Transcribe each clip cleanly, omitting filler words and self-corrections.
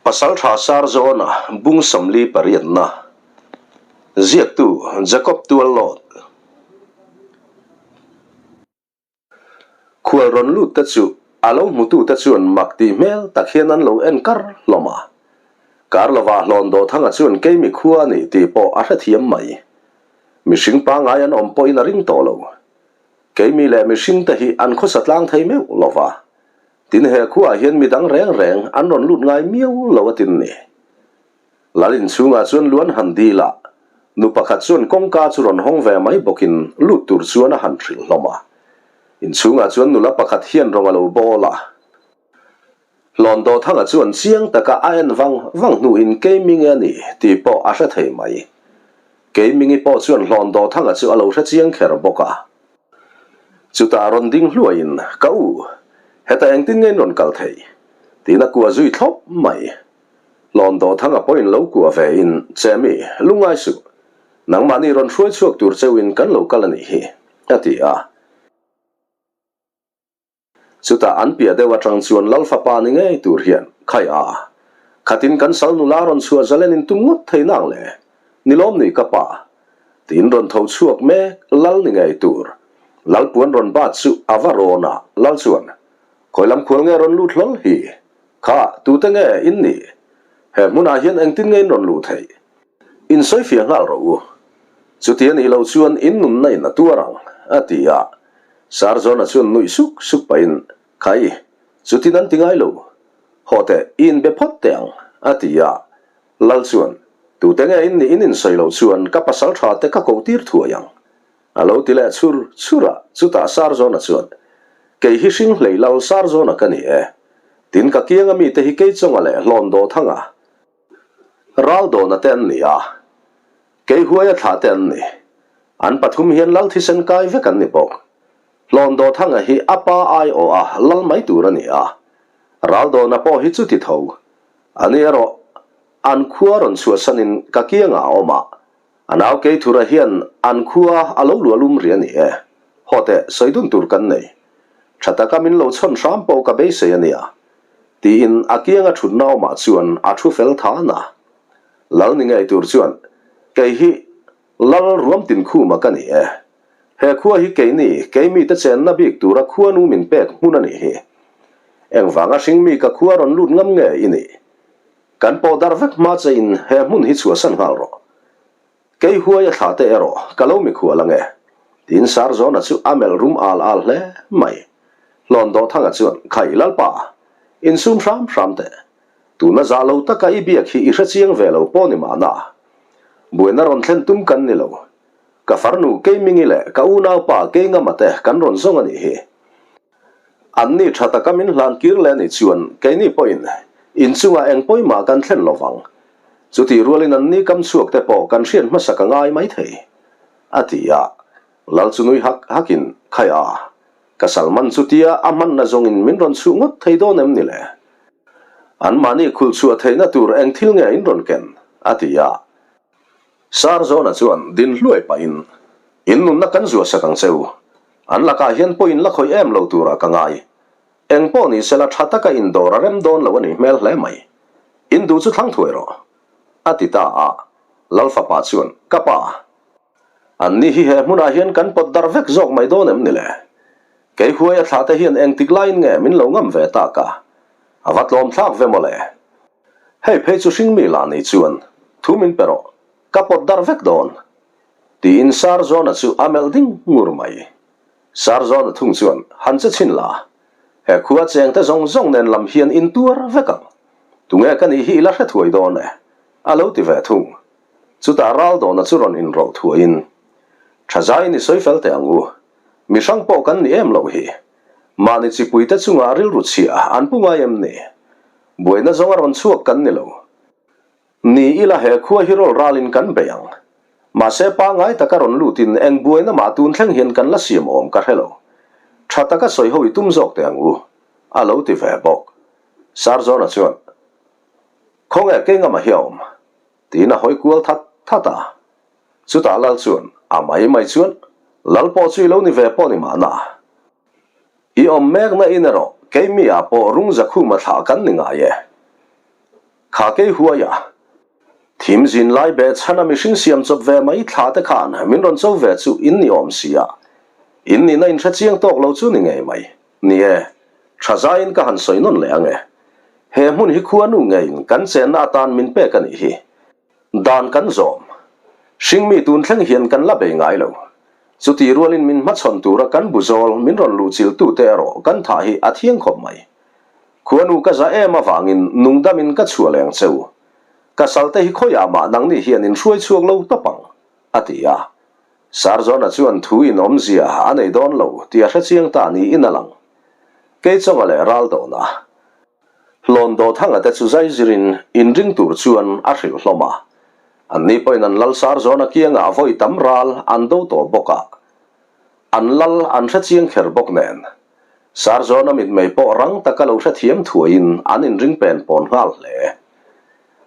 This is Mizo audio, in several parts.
Pasaltha Sarzawna bung 48 na ziaktu Jacob Tuallawt. Khual rawn lut te chu a lo hmutu te chuan mak tih hmel tak hian an lo en kar hlawm a. Kar lovah hlawn Dawthanga chuan keimi khua a ni tih pawh a hrethiam mai. Mihring pangngai an awm pawhin a ring tawh lo. Keimi leh mihring te hi an khawsa tlang thei meuh lo va. Tin he khuaah hian midang reng reng an rawn lut ngai miau lo a tin ni. Lal inchhungah chuan luan han dil a, nu pakhat chuan kawngka chu rawn hawng ve mai bawkin lut tur chuan a han hrilh hlawm a. Inchhungah chuan nula pakhat hian rawng a lo bawl a. Hlawn Dawthanga chuan chiang taka a en vang vang hnuin Keimingi a ni tih pawh a hre thei mai. Keimingi pawh chuan Hlawn Dawthanga chu a lo hre chiang kher bawk a. Chutah rawn ding hluaiin, Ka u, hetah engtin nge in rawn kal thei? tiin a kua zui thlawp mai. Hlawn Dawthanga pawhin lo kua ve in, Chemi, lungngai suh. Nangmahni rawn hruai chhuak tur cheuhin kan lo kal a nih hi, a ti a. Chutah an piah deuh atang chuan Lal fapa ni ngei tur hian, Khai a, khatin kan sal nula rawn chhuah zalen in tum ngawt thei nang le? Ni lawm ni ka pa? Tiin rawn tho chhuak mek Lal ni ngei tur. Lal puan rawn bat chu a va rawn a, Lal chuan, Khawi lam khual nge rawn lut hlawl hi? Kha, tute nge in nih? He hmunah hian engtin nge in rawn luh theih? In sawi fiah nghal rawh u. Chuti a nih loh chuan in nunna in a tuar ang, a ti a. Sarzawna chuan nuih suk suk pahin, Khai, chutin an ti ngai lo. Haw teh, i inbe phawt teh ang, a ti a. Lal chuan, Tute nge in nih in insawi loh chuan ka pasal tha te ka ko tir thuai ang, a lo ti leh chhur chhur a. Chutah Sarzawna chuan, Kei hi hring hlei Lal Sarzawna ka ni e. Tin ka kianga mite hi kei chawnga leh hlawn dawthanga ral dawna te an ni a. Kei huaia thlah te an ni. An pathum hian lal thisen kai vek an ni bawk. Hlawn Dawthanga hi a pa aiawh a lal mai tur a ni a. Ral Dawna pawh hi chuti tho. A ni erawh an khua rawn chhuahsanin ka kiangah a awm a. A nau Keithura hian an khua a lo luah lum rih a ni e. Haw teh, sawi dun tur kan nei. Tha taka min lo chhawn hram pawh ka beisei a nia. Tiin a kianga thutna awmah chuan a thu fel than a. Lal ni ngei tur chuan, Kei hi Lal ruam tin khuma ka ni e. He khua hi keini, kei mite chenna bik tura khuanu min pek hmun a nih hi. Engvanga hringmi ka khua rawn lut ngam nge i nih? Kan pawh dar vek hma che in he hmun hi chhuahsan nghal rawh. Kei huai a thlah te erawh ka lo mikhual ang e. Tiin Sarzawna chu a melh rum al al hle mai. Hlawn Dawthanga chuan, Khai Lalpa, insum hram hram teh. Tuna zah lo taka i biak hi i hre chiang ve lo pawh ni mahna. Buaina rawn thlen tum kan ni lo. Ka farnu Keimingi leh ka unaupa Keingama te kan rawn zawng a nih hi. Anni tha taka min hlan kir leh a nih chuan keini pawhin inchungah eng pawimah kan thlen lo vang. Chutih rualin anni kam chhuak te pawh kan hriat hmasa ka ngai mai thei, a ti a. Lal chu nui hak hakin, Khai a, ka Salman chutia a hmanna zawngin min rawn chhuh ngawt thei dawn em ni le? Anmahni khulh chhuah theihna tur eng thil nge in rawn ken? a ti a. Sarzawna chuan din hluai pahin, In nunna kan zuah sak ang che u. An lakah hian pawhin la khawih em lo turah ka ngai. Eng pawh ni sela tha taka indawr a rem dawn lo a nih hmel hle mai. In duh chu thlang thuai rawh, a ti ta a. Lal fapa chuan, Ka pa, Anni hi he hmunah hian kan pawt darh vek zawk mai dawn em ni le? Kei huai a thlah te hian engtik laiin nge min lo ngam ve tak a? A va tlawm thlak ve maw le? Hei phei chu hringmi lah ni chuan thu min pe rawh, ka pawt darh vek dawn. Tiin Sarzawna chu a melh ding ngur mai. Sarzawna thung chuan han che chhin la, he khua cheng te zawng zawng nen lam hian in tuar vek ang. Tunge ka nih hi i la hre thuai dawn e, a lo ti ve thung. Chutah ral dawhna chu rawn inrawlh thuaiin, Tha zaiin i sawi fel teh ang u. Mi hrang pawh kan ni em loh hi. Mahni chipuite chungah rilru chhia an pu ngai em ni? Buaina zawnga rawn chhuak kan ni lo. Ni ila he khua hi rawl ralin kan bei ang. Mahse pangngai taka rawn lutin eng buaina mah tun thleng hian kan la siam awm ka hre lo. Tha taka sawi ho i tum zawk teh ang u, a lo ti ve bawk. Sarzawna chuan, Khawnge kei ngama hi a awm? Tiin a hawi kual that that a. Chutah Lal chuan, A mai mai chuan, Lal pawh chu i lo ni ve pawh ni mahna. I awm mekna in erawh keimi ah pawh rung zakhuma thlah kan ni ngai e. Kha kei huai a, thim zin lai beh chhan a mihring siam chawp ve mai thla te khan min rawn cho ve chu in ni awm si a, in nihna in hre chiang tawk lo chu ni ngei mai. Ni e, tha zaiin ka han sawi nawn leh ang e. He hmun hi khuanu ngeiin kan chenna atan min pek a nih hi. Dan kan zawm. Hringmi tun thleng hian kan la bei ngai lo. Chuti rualin min hmachhawn tura kan bu zawl min rawn luhchilhtute erawh kan thah hi a thiang khawp mai. Khuanu ka za em avangin nungdamin ka chhuah leng che u. Ka salte hi khawiah mah nangni hian in hruai chhuak lo tawp ang, a ti a. Sarzawna chuan thu in awmzia a nei dawn lo tih a hrechiang ta niin a lang. Keichawnga leh Raldawna. Hlawn Dawthanga te chu zai zirin inring tur chuan a hrilh hlawm a. Anni pawhin an lal Sarzawna kiangah vawi tam ral an do tawh bawk a. An lal an hrechiang kher bawk nen. Sarzawna mitmei pawh rang taka lo hrethiam thuaiin an inring pen pawn nghal hle.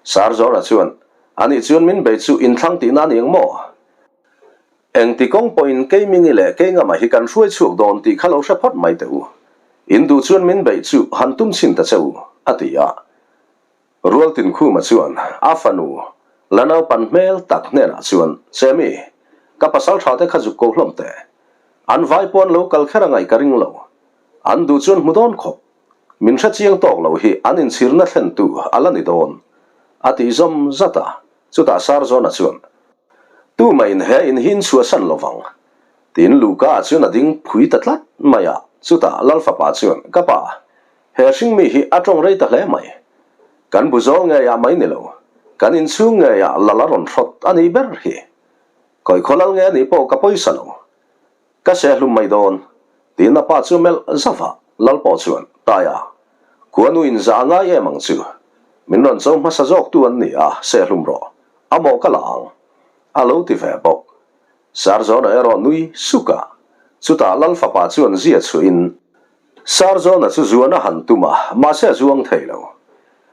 Sarzawna chuan, Anih chuan min bei chu inthlang tihna a ni ang maw? Engti kawng pawhin Keimingi leh Keingama hi kan hruai chhuak dawn tih kha lo hre phawt mai teh u. In duh chuan min beih chu han tum chhin ta che u, a ti a. Rualtinkhuma chuan a fanu la naupan hmel tak hnenah chuan, Chemi, ka pasal tha te kha zuk ko hlawm teh. An vai pawh an lo kal kher a ngaih ka ring lo. An duh chuan hmu dawn khawp. Min hre chiang tawk lo hi an inchhirna thlentu a la ni dawn, a tih zawm zat a. Chutah Sarzawna chuan, Tumah in he in hi in chhuahsan lo vang. Tiin Luka chuan a ding phui ta tlat mai a. Chutah Lal fapa chuan, Ka pa, he hringmi hi a tawng rei ta hle mai. Kan bu zawl ngeiah mai ni lo, kan inchhung ngeiah lal a rawn hrawt a nih ber hi. Khawi khaw lal nge a nih pawh ka pawisa lo. Ka sehlum mai dawn, tiin a pa chu melh zauh a, Lal pawh chuan, Taia, khuanu in zah a ngai em ang chu. Min rawn cho hmasa zawktu an ni a, sehlum rawh. A maw ka la ang? A lo ti ve bawk. Sarzawna erawh nui suk a, chutah Lal fapa chuan zia chhuahin Sarzawna chu zuan a han tum a, mahse a zuang thei lo.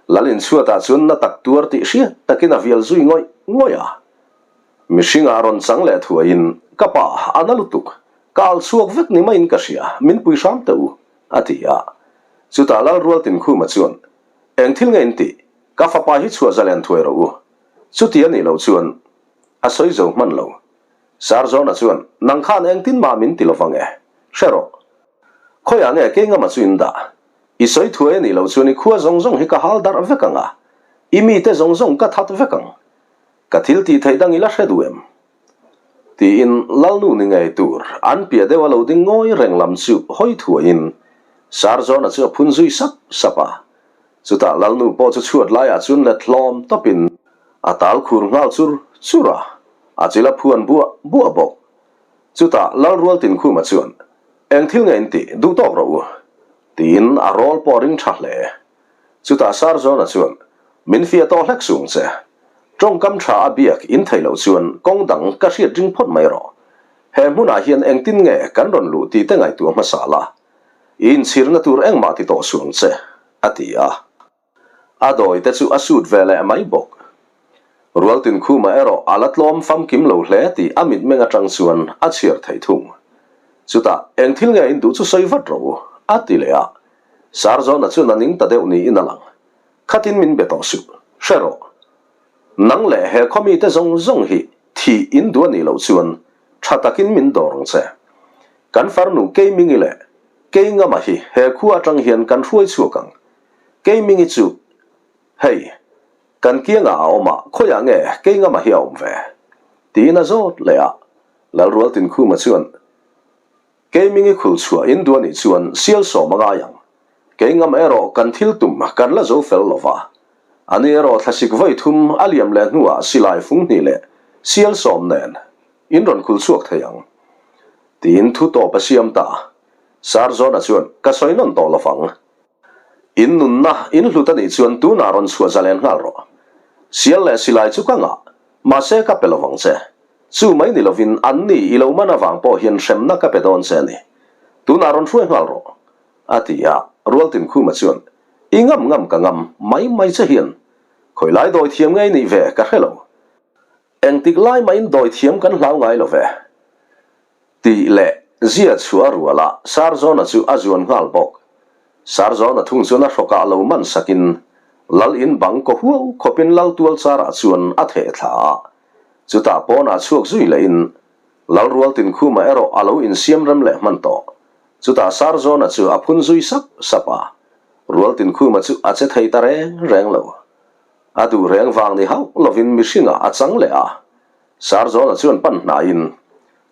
Lal inchhuatah chuan na tak tuar tih hriat takin a vial zui ngawih ngawih a. Mihringah rawn chang leh thuaiin, Ka pa, a na lutuk. Ka al chhuak vek ni maiin ka hria, min pui hram teh u, a ti a. Chutah Lal Rualtinkhuma chuan, Eng thil nge in tih? Ka fapa hi chhuah zalen thuai rawh u. Chuti a nih loh chuan a sawi zo hman lo. Sarzawna chuan, Nang khan engtin mah min ti lovang e. Hre rawh. Khawiah nge Keingama chu in dah? I sawi thuai a nih loh chuan i khua zawng zawng hi ka hal darh vek ang a, i mite zawng zawng ka that vek ang. Ka thil tih theih dang i la hre duh em? Tiin Lalnu ni ngei tur an piah deuh a lo ding ngawi reng lam chu hawi thuaiin Sarzawna chu a phun zui sap sap a. Chutah Lalnu pawh chu chhuat laiah chuan let hlawm tawpin a tal khur nghal chur chur a, a chil a phuan buah buah bawk. Chutah Lalrualtinkhuma chuan, Eng thil nge in tih duh tawk rawh u? Tiin a rawl pawh a ring tha hle. Chutah Sarzawna chuan, Min fiah tawh hlek sung che. Tawngkam tha a biak in theih loh chuan kawng dang ka hriat ring phawt mai rawh. He hmunah hian engtin nge kan rawn luh tih te ngaihtuah hmasa la. I inchhirna tur engmah ti tawh suang che, a ti a. A dawi te chu a sut ve leh mai bawk. Rualtinkhuma erawh a la tlawm famkim lo hle tih a mitmeng atang chuan a chhiar thei thung. Chutah, Eng thil nge in duh chu sawi vat rawh u, a ti leh a. Sarzawna chuan a ning ta deuh niin a lang. Khatin min be tawh suh. Hre rawh. Nang leh he khaw mite zawng zawng hi thih in duh a nih loh chuan tha takin min dawr ang che. Kan farnu Keimingi leh Keingama hi he khua atang hian kan hruai chhuak ang. Keimingi chu hei kan kiangah a awm a, khawiah nge Keingama hi a awm ve? Tiin a zawt leh a. Lalrualtinkhuma chuan Keimingi khul chhuah in duh a nih chuan sial sawm a ngai ang. Kei ngam erawh kan thil tum kan la zo fel lo va. Ani erawh thlasik vawi thum a liam leh hnuah silai fung hnih leh sial sawm nen in rawn khul chhuak thei ang. Tiin thu tawp a siam ta. Sarzawna chuan ka sawi nawn tawh lo vang. In nunna in hlut a nih chuan tunah rawn chhuah zalen nghal rawh. Sial leh silai chu ka ngah, mahse ka pe lovang che. Chu mai ni lovin an ni i lo man avang pawh hian hremna ka pe dawn che a ni. Tunah rawn hruai nghal rawh, a ti a. Rualtinkhuma chuan, I ngam ngam ka ngam mai mai che hian khawilai dawi thiam ngei nih ve ka hre lo. Engtik lai mahin dawi thiam kan hlau ngai lo ve. Tih leh zia chhuah a rual a, Sarzawna chu a zuan nghal bawk. Sarzawna thung chuan a hrawkah lo man sakin Lal in bang kaw huau khawpin lal tual charah chuan a theh thla a. Chutah pawnah chhuak zui lehin Lal rual tinkhuma erawh a lo insiam rem leh hman tawh. Chutah Sarzawna chu a phun zui sap sap a. Rual tinkhuma chu a che thei ta reng reng lo. A duh reng vang ni hauh lovin mihringah a chang leh a. Sarzawna chuan pan hnaiin,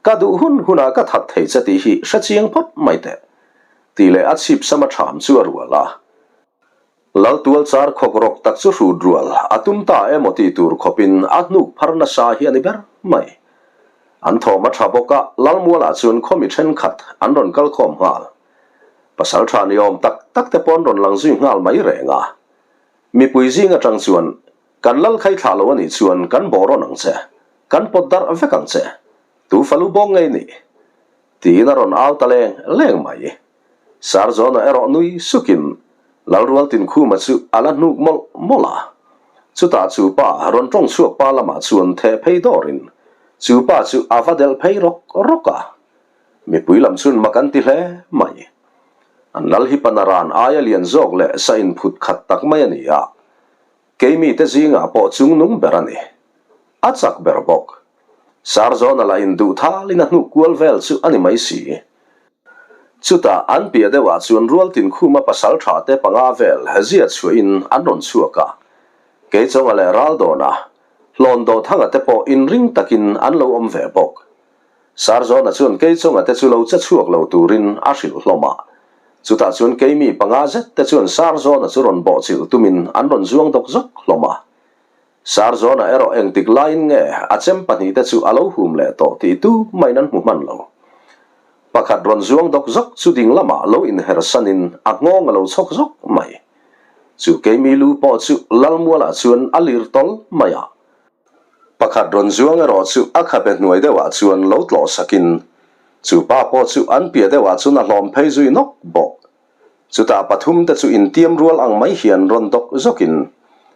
Ka duh hun hunah ka that thei che tih hi hre chiang phawt mai teh, tih leh a chhip sama ṭham chu a rual a. Lal tual char khawk rawk tak chu hrut rual a tum ta emaw tih tur khawpin a hnuk phar nasa hi a ni ber mai. An thawm a ṭha bawk a, Lalmualah chuan khawmi ṭhenkhat an rawn kal khawm nghal. Pasal ṭha ni awm tak tak te pawh an rawn lang zui nghal mai reng a. Mipui zing aṭang chuan Kan lal khai thlah lo a nih chuan kan bawh rawn ang che, kan pawt darh vek ang che, tu falu bawk ngei nih? Tiin a rawn au ta leng leng mai. Sarzawna erawh nui sukin Lalrual Tinkhuma chu a la hnuk mawlh mawlh a. Chutah chu pa rawn tawng chhuak pa lamah chuan theh phei dawrin chu pa chu a va delh phei rawk rawk a. Mipui lam chuan mak an ti hle mai. An lal hi Panaran aia lian zawk leh sa inphut khat tak mai a ni a. Keimi te zingah pawh chungnung ber a ni. A chak ber bawk. Sarzawna lah in duh thalin a hnuk kual vel chu a ni mai si. Chutah an piah deuhah chuan Rualtin khuma pasal tha te panga vel zia chhuahin an rawn chhuak a. Keichawnga leh Raldawna, Hlawndothanga te pawh inring takin an lo awm ve bawk. Sarzawna chuan Keichawnga te chu lo che chhuak lo turin a hrilh hlawm a. Chutah chuan keimi panga zet te chuan Sarzawna chu rawn bawhchilh tumin an rawn zuang dawk zawk hlawm a. Sarzawna erawh engtik laiin nge a chem pahnihte chu a lo hum leh tawh tih tu main an hmu hman lo. Pakhat rawn zuang dawk zawk chu ding lamah lo inher sanin a nghawng a lo chhawk zawk mai. Chu keimi lu pawh chu Lalmualah chuan a lir tawl mai a. Pakhat rawn zuang erawh chu a khabe hnuai deuhah chuan lo tlawh sakin chu pa pawh chu an piah deuhah chuan a hlawm phei zui nawk bawk. Chutah pathum te chu intiam rual ang mai hian rawn dawk zawkin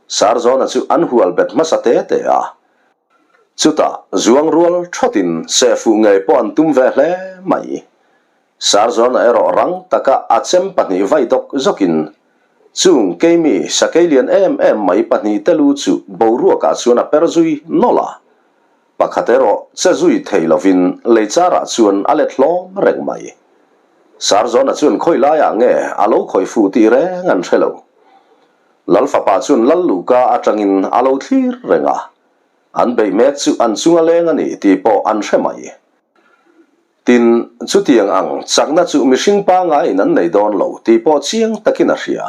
Sarzawna chu an hual bet hmasa te te a. Chutah zuang rual thawtin sehfuh ngei pawh an tum ve hle mai. Sarzawna erawh rang taka a chem pahnih vai dawk zawkin chung keimi sakei lian em em mai pahnih te lu chu boruakah chuan a per zui nawlh a, pakhat erawh che zui thei lovin lei charah chuan a let hlawm reng mai. Sarzawna chuan khawi laiah nge a lo khawih fuh tih reng an hre lo. Lal fapa chuan Lal Luhka atangin a lo thlir reng a, an beih mek chu an chunga leng a ni tih pawh an hre mai. Tin, chutiang ang chakna chu mihring pangaiin an nei dawn lo tih pawh chiang takin a hria.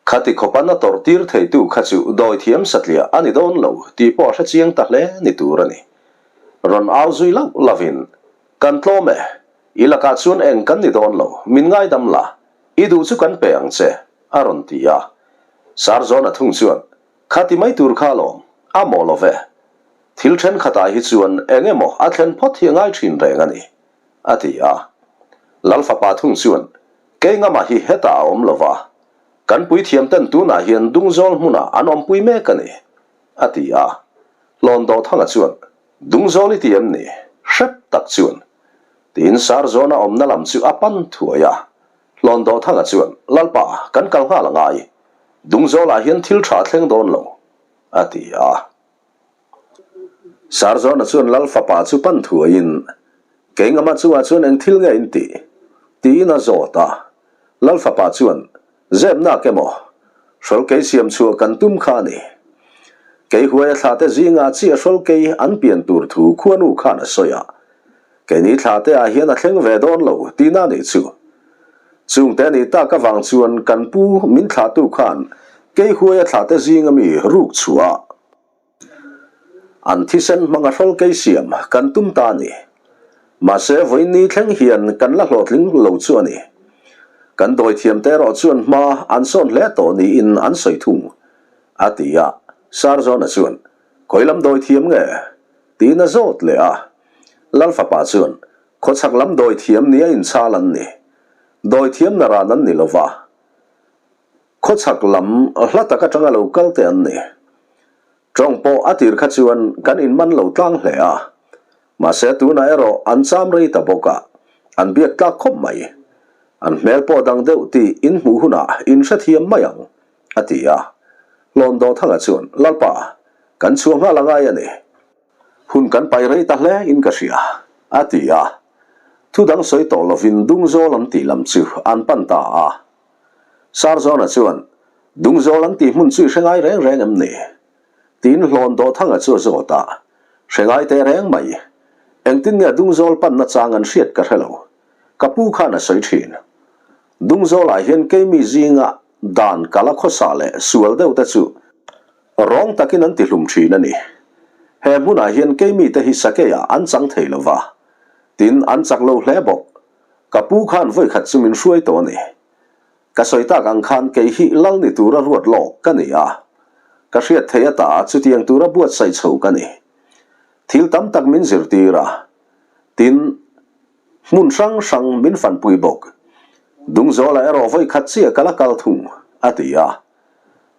Khati khawpan a tawrh tir theitu kha chu dawithiam satliah a ni dawn lo tih pawh a hre chiang ta hle ni tur a ni. Rawn au zui lauh lovin, Kan tlawm e, i lakah chuan eng kan ni dawn lo, min ngaidam la, i duh chu kan pe ang che, a rawn ti a. Sarzawna thung chuan, Khati mai tur kha alawm, a maw lo ve. Thil thenkhatah hi chuan eng emaw a thlen phawt hi a ngai thin reng a ni, a ti a. Lal fapa thung chuan, Kei ngama hi hetah a awm lo va, kan puithiamten tunah hian Dungzawl hmunah an awmpui mek a ni, a ti a. Hlawndothanga chuan, Dungzawl i ti em ni? Hrep tak chuan, tiin Sarzawna awmna lam chu a pan thuai a. Hlawndothanga chuan, Lalpa, kan kal nghal a ngai. Dungzawlah hian thil tha thleng dawn lo, a ti a. Sarzawna chuan Lal fapa chu pan thuaiin, Kei ngama chungah chuan eng thil nge in tih? tiin a zawt a. Lal fapa chuan, Zepnak emaw, hrawlkei siam chhuah kan tum kha a ni. Kei huaia thlate zingah chiah hrawlkei an pian tur thu khuanu khan a sawi a. Keini thlate ah hian a thleng ve dawn lo tihna nih chu. Chungte nih tak avang chuan kan pu min thlahtu khan kei huaia thlate zinga mi ruk chhuah a an thisen hmanga hrawl kei siam kan tum ta a ni. Mahse vawiin thleng hian kan la hlawhtling lo chu a ni. Kan dawithiamte erawh chuan hma an sawn hle tawh niin an sawi thung, a ti a. Sarzawna chuan, Khawi lam dawithiam nge? Tiin a zawt leh a. Lal fapa chuan, Khawchhak lam dawithiam nia inchhal an ni. Dawithiam naran an ni lo va. Khawchhak lam hla tak atanga lo kal te an ni. Tawng pawh a tir kha chuan kan inman lo tlang hle a. Mahse tunah erawh an cham rei ta bawk a, an biak tlak khawp mai. An hmel pawh dang deuh tih in hmuh hunah in hrethiam mai ang, a ti a. Hlawndawthanga chuan, Lalpa, kan chhuah nghal a ngai a ni. Hun kan pai rei ta hle in ka hria, a ti a. Thu dang sawi tawh lovin Dungzawl an tih lam chu an pan ta a. Sarzawna chuan, Dungzawl an tih hmun chu i hre ngai reng reng em ni? Tiin Hlawndawthanga chu a zawt a. Hre ngai teh reng mai. Engtin nge Dungzawl panna chang an hriat ka hre lo. Ka pu khan a sawi thin. Dungzawlah hian keimi zinga dan kala khawsa leh sual deuh te chu rawng takin an tihlum thin a ni. He hmunah hian keimi te hi sakeiah an chang thei lo va, tin an chak lo hle bawk. Ka pu khan vawikhat chu min hruai tawh a ni. Ka sawi tak ang khan kei hi lal ni tura ruat lawk ka ni a, ka hriat theih ata chutiang tura buatsaih chho ka ni. Thil tam tak min zirtir a, tin, Hmun hrang hrang min fanpui bawk. Dungzawla erawh vawi khat chiah ka la kal thung, a ti a.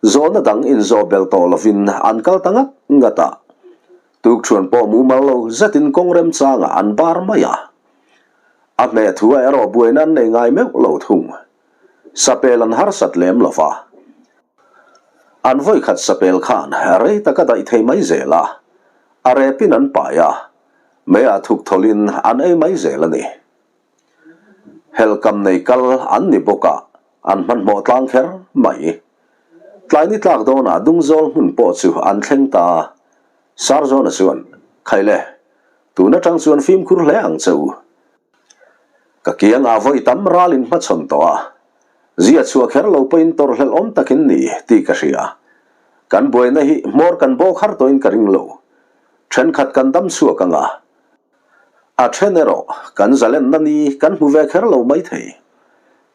Zawhna dang inzawh bel tawh lovin an kal ta ngat ngat a. Tukṭhuan pawh mumal lo zetin kawng remchangah an bar mai a. A hmeh thu ah erawh buaina an nei ngai meuh lo thung. Sapel an harsat lem lo va. An vawi khat sapel khan rei tak a daih thei mai zel a. A repin an pai a. Meiah thuk thawlin an ei mai zel a ni. Helkam nei kal an ni bawk a, an hmanhmawh tlang kher mai. Tlai ni tlak dawnah Dungzawl hmun pawh chu an thleng ta. Sarzawna chuan, Khaile, tun atang chuan fimkhur hle ang che u. Ka kiangah vawi tam ralin hmachhawn tawh a, zia chhuah kher lo pawhin tawrhhlelh awm takin ni tih ka hria. Kan buaina hi hmawr kan bawk har tawhin ka ring lo. Thenkhat kan dam chhuak ang a, a then erawh kan zalenna ni kan hmu ve kher lo maithei.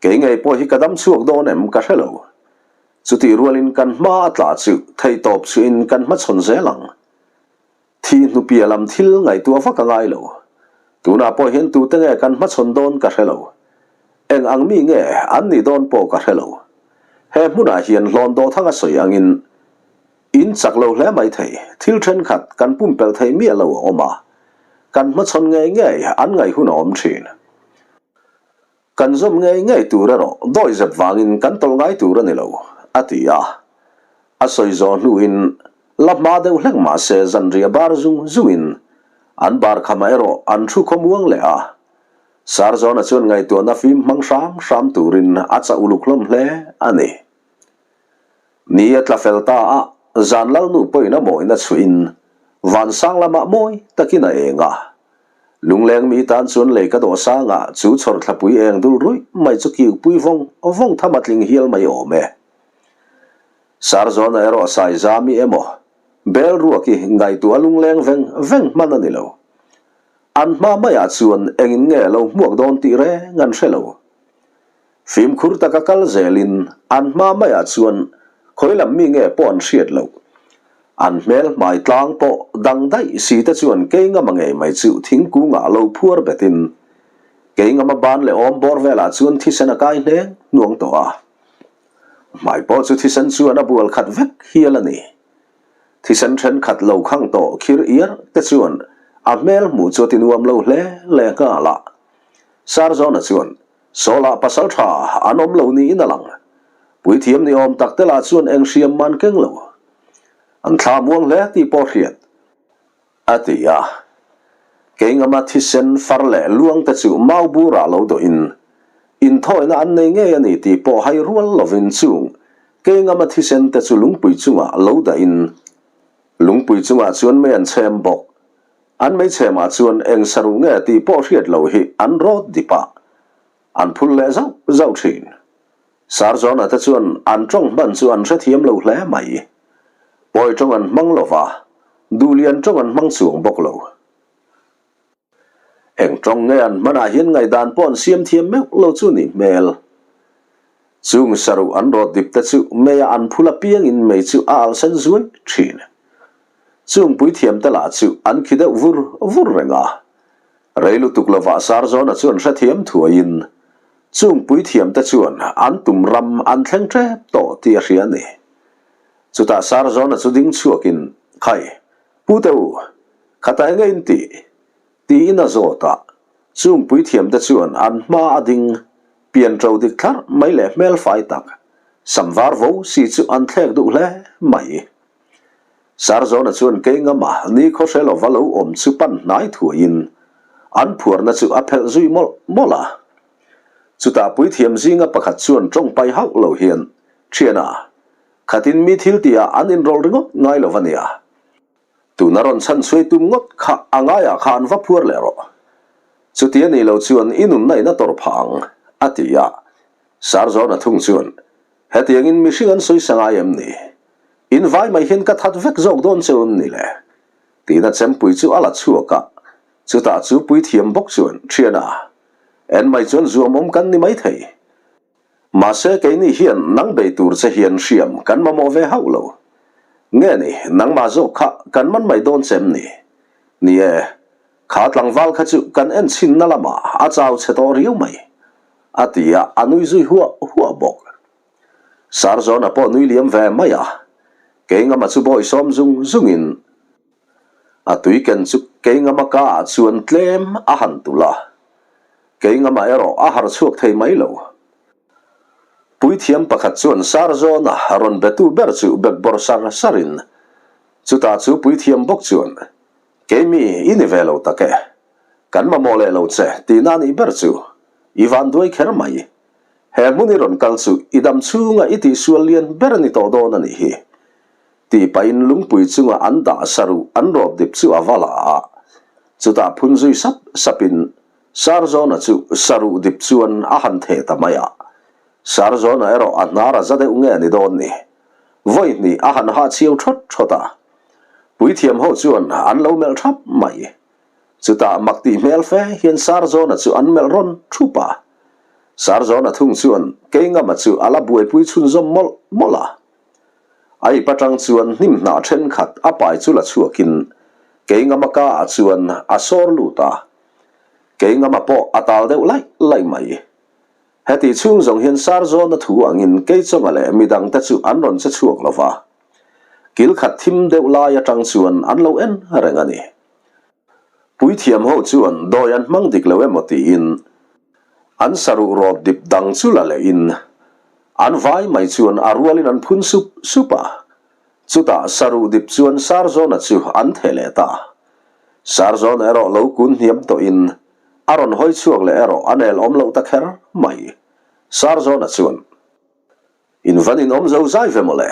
Kei ngei pawh hi ka dam chhuak dawn em ka hre lo. Chutih rualin kan hma a tla chu theihtawp chuhin kan hmachhawn zel ang. Thi hnupia lam thil ngaihtuah vak a ngai lo. Tunah pawh hian tute nge kan hmachhawn dawn ka hre lo. Eng ang mi nge an nih dawn pawh ka hre lo. He hmunah hian hlawn dawhthang a sawi angin In chak lo hle mai thei, thil thenkhat kan pumpelh theih miah lo a awm a, kan hmachhawn ngei ngei an ngaih hun a awm thin. Kan zawm ngei ngei tur erawh dawihzep vangin kan tawlh ngai tur a ni lo, a ti a. A sawi zawh hnuin la hma deuh hlek mah se zanriah bar zung zungin an bar khamah erawh an thu khawmuang leh a. Sarzawna chuan ngaihtuahna fim hmang hram hram turin a chah uluk hlawm hle a ni. Ni a tla fel ta a, zan lalnu pawhin a mawina chhuihin vansang lamah mawi takin a eng a. Lungleng mi tan chuan lei ka dawh sangah chu chhawr thlapui eng dul ruih mai chu kiupui vawng vawng tham a tling hial mai awm e. Sarzawna erawh Saizami emaw Bel ruak i ngaihtuah lungleng veng veng hman a ni lo. An hma maiah chuan engin nge lo hmuak dawn tih reng an hre lo. Fimkhur taka kal zelin an hma maiah chuan khawi lam mi nge pawh an hriat loh. An hmel hmai tlang pawh dang daih si te chuan Keingama ngei mai chu thingkungah lo phuar betin Keingama ban leh awm bawr velah chuan thisen a kai hneng hnuang tawh a. Hmai pawh chu thisen chuan a bual khat vek hial a ni. Thisen thenkhat lo khang tawh khir iar te chuan a hmel hmuh chu a ti nuam lo hle lehnghal a. Sarzawna chuan Sawlah pasal tha an awm lo niin a lang. Puithiam ni awm tak te lah chuan eng hriam man keng lo. An thla muang hle tih pawh hriat a ti a. Keingama thisen far leh luang te chu mau burah lo dawhin inthawina an nei ngei a ni tih pawh hai rual lovin chung Keingama thisen te chu lungpui chungah lo dahin lungpui chungah chuan mei an chhem bawk. An hmeichhemah chuan eng saruh nge tih pawh hriat loh hi an rawt dip a, an phul leh zauh zauh thin. Sarzawna te chuan an tawng hman chu an hrethiam lo hle mai. Pawi tawng an hmang lo va, duhlian tawng an hmang chuang bawk lo. Eng tawng nge an hmanah hian ngaihdan pawh an siam thiam meuh lo chu ni hmel. Chung saruh an rawt dip te chu meia an phul apiangin mei chu a alh sen zuai thin. Chung puithiamte lah chu an khi deuh vur vur reng a. Rei lutuk lovah Sarzawna chuan hrethiam thuaiin chung puithiamte chuan an tum ram an thleng tep tawh tih a hria a ni. Chutah Sarzawna chu ding chhuakin, Khai, Pute u, khata enge in tih? Tiin a zawt a. Chung puithiamte chuan an hma a ding pian ṭo dik thlarh mai leh hmelfai tak. Sam var vo si chu an thlek duh hle mai. Sarzawna chuan Keingama nikhaw hre lova lo awm chu pan hnai thuaiin an phuarna chu a phelh zui mawlh mawlh a. Chutah puithiam zinga pakhat chuan tawng pai hauh lo hian, Thiana, khatin mi thil tihah an inrawlh ringawt ngai lo va nia. Tuna rawn chhan chhuai tum ngawt kha a ngaiah kha an va phuar leh rawh. Chuti a nih loh chuan i nunna in a tawrh phah ang, a ti a. Sarzawna thung chuan, Hetiangin mihring an sawi sa ngai em ni? In vai mai hian ka that vek zawk dawn cheu em ni le? Tiin a chempui chu a la chhuak a. Chutah chu puithiam bawk chuan, Thiana, en mai chuan zuamawm kan ni maithei. Mahse keini hian nang bei tur che hian hriam kan mamawh ve hauh lo. Nge ni, nangmah zawk kha kan man mai dawn che em ni? Ni e, kha tlangval kha chu kan en chhinna lamah a chau chhe tawh riau mai, a ti a, a nui zui huah huah bawk. Sarzawna pawh nui liam ve mai a, Keingama chu bawi sawm zung zungin a tui ken chu Keingama ka ah chuan tlem a han tulh a, Keingama erawh a har chhuak thei mai lo. Puithiam pakhat chuan Sarzawna rawn betu ber chu bekbawr sar sarin, chutah chu puithiam bawk chuan, Keimi i ni ve lo tak e, kan mamawh leh lo che tihna a nih ber chu i van duai kher mai. He hmun i rawn kal chu i dam chhunga i tihsual lian ber a ni tawh dawn a nih hi. Tih pahin lungpui chunga an dah saruh an rawp dip chu a va la a, chutah phun zui sap sapin Sarzawna chu saruh dip chuan a han theh ta mai a. Sarzawna erawh a hnar a za deuh nge a ni dawn ni. Vawi hnih a han hah chhiau thawt thawt a. Puithiam ho chuan an lo melh thap mai. Chutah mak tih hmel fe hian Sarzawna chu an melh rawn thup a. Sarzawna thung chuan Keingama chu a la buaipui chhunzawm mawlh mawlh a. A ip atang chuan hnim hnah thenkhat a pai chu la chhuakin Keingama ka ah chuan a sawr lut a. Keingama pawh a tal deuh laih laih mai. Heti chhung zawng hian Sarzawna thu angin Keichawnga leh midangte chu an rawn che chhuak lo va. Kil khat thim deuh lai atang chuan an lo en reng a ni. Puithiam ho chuan dawi an hmang dik lo emaw tiin an saruh rawt dip dang chu la lehin an vai mai chuan a rualin an phun sup sup a. Chutah saruh dip chuan Sarzawna chu an theh leh ta. Sarzawna erawh lo kun hniam tawhin a rawn hawi chhuak leh erawh a nel awm loh ta kher mai. Sarzawna chuan. In van in awm zo zai ve mawle.